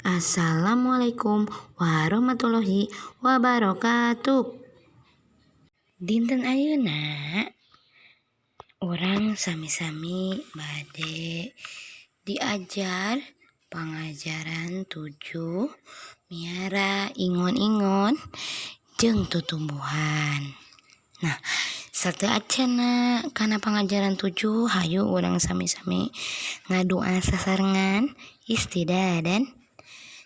Assalamualaikum warahmatullahi wabarakatuh. Dinten ayeuna urang sami-sami bade diajar pangajaran 7, miara ingon-ingon jeung tutumbuhan. Nah, sateuacanna kana pangajaran 7, hayu urang sami-sami ngadoa sasarengan. Istidadan,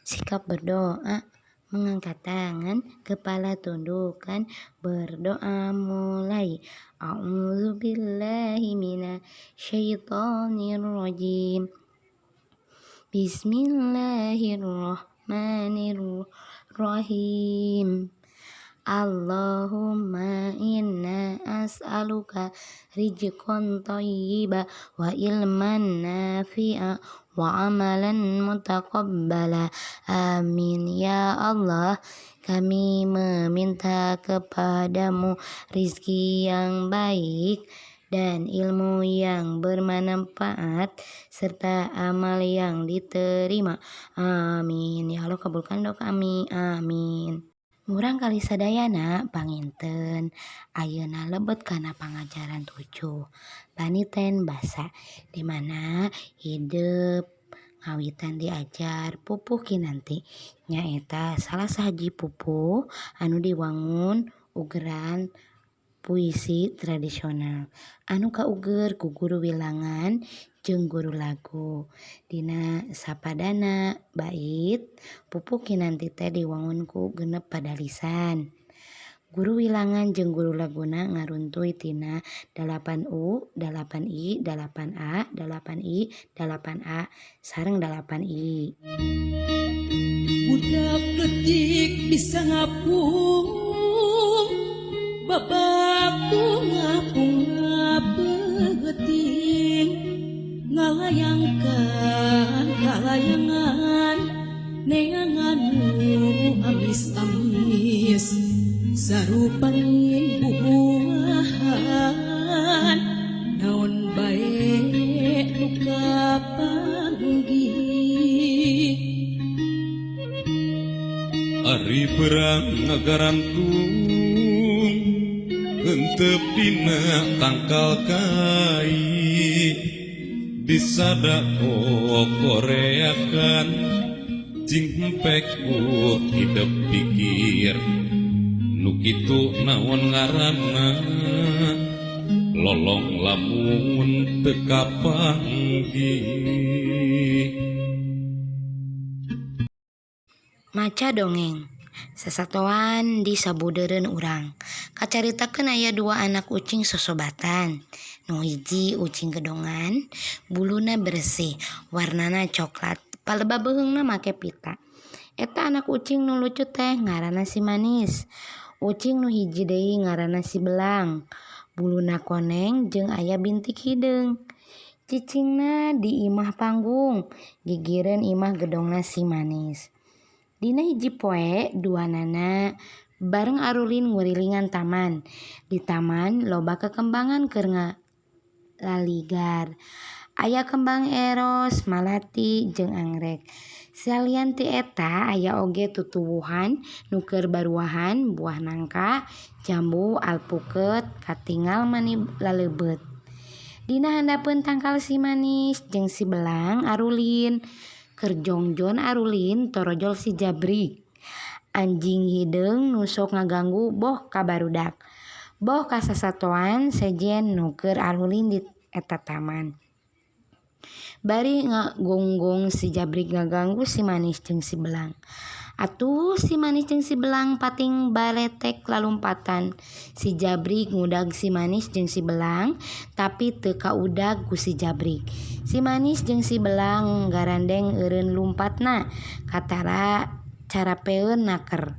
sikap berdoa, mengangkat tangan, kepala tundukkan, berdoa mulai. A'udzubillahi minasyaitonirrajim. Bismillahirrahmanirrahim. Allahumma inna as'aluka rizqan thayyiba wa ilman nafi'a wa amalan mutaqabbala. Amin. Ya Allah, kami meminta kepadamu rizki yang baik dan ilmu yang bermanfaat serta amal yang diterima. Amin. Ya Allah, kabulkan doa kami. Amin. Murangkalih sadayana, panginten ayeuna lebet kana pangajaran 7, paniten basa, di mana hidep ngawitan diajar pupuh Kinanti, nyaeta salah sahiji pupuh anu diwangun ugeran puisi tradisional anu kauger ku guru wilangan jeung guru lagu. Dina sapadana bait, pupuh Kinanti teh diwangun ku 6 padalisan. Guru wilangan jeung guru laguna ngaruntuy tina 8 U, 8 I, 8 A, 8 I, 8 A sareng 8 I. Budak leutik bisa ngapung, babaku ngapung peuting, ngalayangkan kalayangan, neangan nu amis-amis, sarupaning bubuahan, naon bae nu kapanggih. Ari perang ngagarantung hentep dina tangkal kai, disada kokoreakan, cing empek ku hidep pikir nu kitu naon ngaranna, lolong lamun teu kapanggih. Maca dongeng sasatoan di sabudeureun urang. Kacaritakeun aya dua anak ucing sosobatan. Nu hiji ucing gedongan, buluna bersih, warnana coklat, palebah beuheungna make pita. Eta anak ucing nu lucu teh ngaranna si Manis. Ucing nu hiji deui ngaranna si Belang. Buluna koneng jeung aya bintik hideung. Cicingna di imah panggung, gigireun imah gedongna si Manis. Dina hiji poe, duanana bareng arulin ngurilingan taman. Di taman loba kekembangan keur ngalaligar. Aya kembang eros, malati, jeung anggrek. Salian ti eta aya oge tutuwuhan nu keur baruahan, buah nangka, jambu, alpuket, katingal mani laleubeut. Dina handapeun tangkal si Manis jeung si Belang arulin. Keur jongjon arulin, torojol si Jabrik. Anjing hideung nu sok ngaganggu boh ka barudak, boh ka sasatoan sejen nu keur arulin di eta taman. Bari ngagonggong, si Jabrik ngaganggu si Manis jeung si Belang. Atuh si Manis jeung si Belang pating baletek lalumpatan. Si Jabrik ngudag si Manis jeung si Belang, tapi teu kaudag ku si Jabrik. Si Manis jeung si Belang garandeng eureun lumpatna, katara carapeun naker.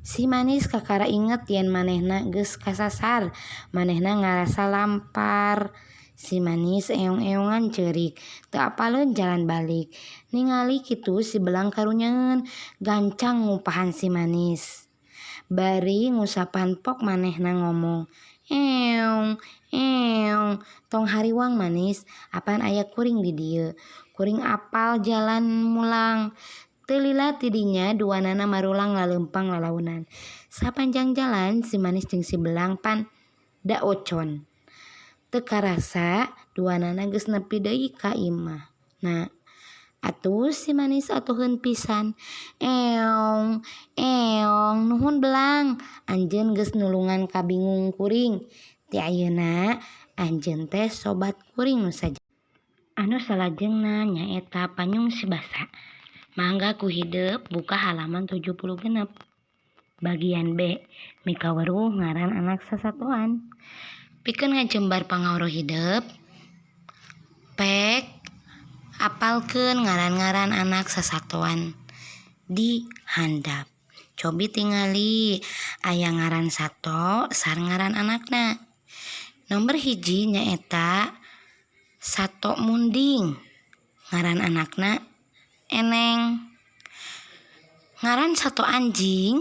Si Manis kakara inget yen manehna geus kasasar, manehna ngarasa lampar. Si Manis eong-eongan ceurik, teu apaleun jalan balik. Ningali kitu, si Belang karunyaeun, gancang ngupahan si Manis. Bari ngusapan pok manehna ngomong, "Eong, eong, tong hariwang Manis, apan aya kuring di dieu. Kuring apal jalan mulang." Teu lila ti dinya duanana marulang laleumpang lalaunan. Sapanjang jalan si Manis jeung si Belang pan da ocon. Teu karasa duanana geus nepi deui ka imah. Nah, atuh si Manis atuheun pisan. Eong, eong, nuhun Belang, anjeun geus nulungan kabingung kuring. Ti ayeuna anjeun teh sobat kuring nu sajati. Anu salajengna nyaeta panyungsi basa. Mangga ku hidep buka halaman 76. Bagian B, mikaweruh ngaran anak sasatoan. Pikeun ngajembar pangawruh hidep, pek apalkeun ngaran-ngaran anak sasatoan di handap. Cobi tingali aya ngaran sato sareng ngaran anakna. Nomor hiji nyaeta sato munding, ngaran anakna Eneng. Ngaran sato anjing,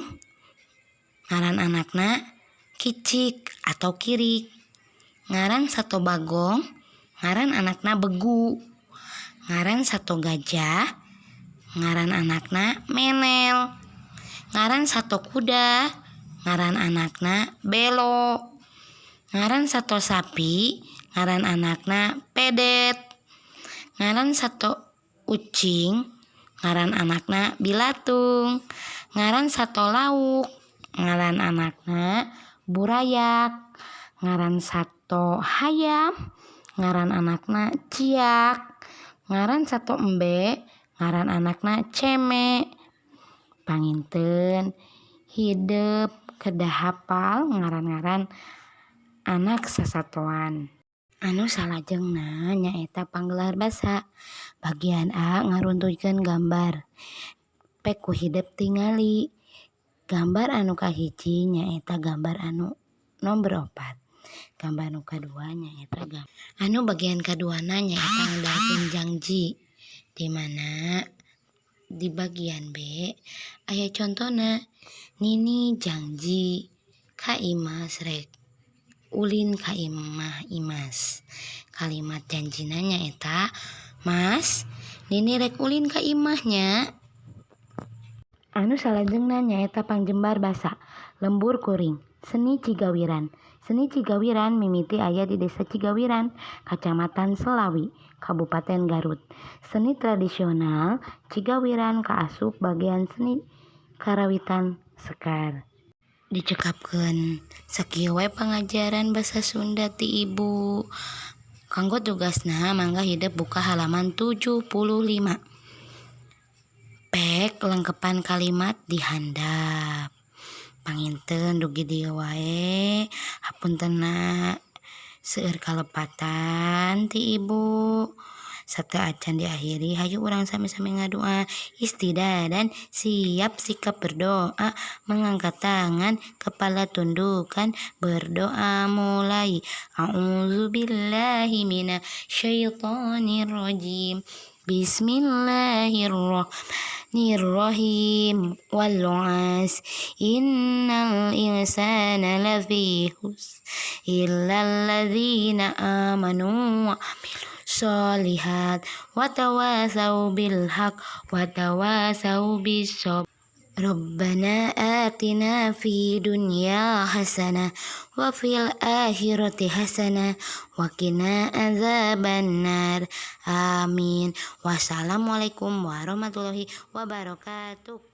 ngaran anakna Kicik atau Kirik. Ngaran sato bagong, ngaran anakna Begu. Ngaran sato gajah, ngaran anakna Menel. Ngaran sato kuda, ngaran anakna Belo. Ngaran sato sapi, ngaran anakna Pedet. Ngaran sato ucing, ngaran anakna Bilatung. Ngaran sato lauk, ngaran anakna Burayak. Ngaran sato hayam, ngaran anakna Ciak. Ngaran sato embe, ngaran anakna Ceme. Panginten hidep kedah hafal ngaran-ngaran anak sasatoan. Anu salajengna nyaeta panggelar basa. Bagian A ngaruntuykeun gambar. Pek ku hidep tingali. Gambar anu kahiji nyaeta gambar anu nomor 4. Gambar anu kadua nyaeta gambar anu bagian kaduana nyaeta ngedalkeun jangji. Di mana di bagian B aya contona Nini jangji ka Imas rek ulin ka imah Imas. Kalimat janjina nyaeta Mas, Nini rek ulin ka imahnya. Anu salajengna nyaeta pangjembar basa. Lembur kuring. Seni Cigawiran. Seni Cigawiran mimiti aya di Desa Cigawiran, Kacamatan Selawi, Kabupaten Garut. Seni tradisional Cigawiran kaasup bagian seni karawitan sekar. Dicekapkeun sakieu we pangajaran basa Sunda ti Ibu. Kanggo tugasna mangga hidep buka halaman 75. Pek lengkepan kalimat di handap. Panginten dugi dieu wae, hapuntenna seueur kalepatan ti Ibu. Sateuacan diakhiri hayu urang sami-sami ngadua istidadan siap sikap berdoa mengangkat tangan kepala tundukkan berdoa mulai. A'udzubillahi minasyaitonirrajim. Bismillahirrahmanirrahim. Wal 'asr innal insana lafi khusr illal ladzina amanu wa sholihat wa tawasau bil haq wa tawasau bis sabr. Rabbana atina fi dunya hasanah wa fil akhirati hasanah wa qina azabannar. Amin. Wassalamualaikum warahmatullahi wabarakatuh.